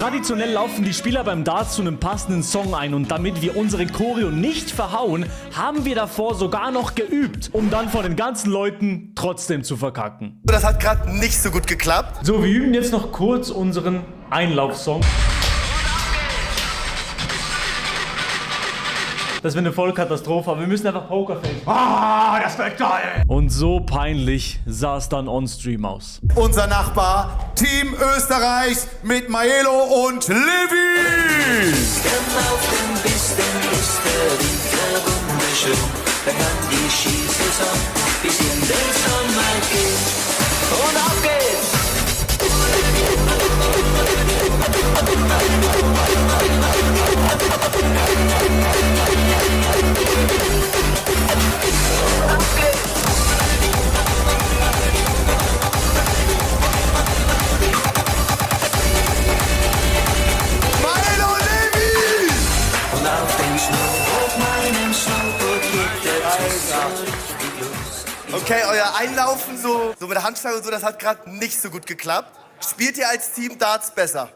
Traditionell laufen die Spieler beim Darts zu einem passenden Song ein und damit wir unsere Choreo nicht verhauen, haben wir davor sogar noch geübt, um dann vor den ganzen Leuten trotzdem zu verkacken. Das hat gerade nicht so gut geklappt. So, wir üben jetzt noch kurz unseren Einlaufsong. Das wäre eine Vollkatastrophe, aber wir müssen einfach Pokerface. Das wird geil! Und so peinlich sah es dann on-stream aus. Unser Nachbar, Team Österreich mit Maelo und Levi. Auf den Pisten ist der Winter wunderschön. Da kann die Skisaison bis in den Sommer gehen. Und auf geht's! Maelo und Levi. Und auf dem Snow, auf meinem Snowboard geht der Zug richtig los. Okay, euer Einlaufen so mit der Handschlag und so, das hat gerade nicht so gut geklappt. Spielt ihr als Team Darts besser?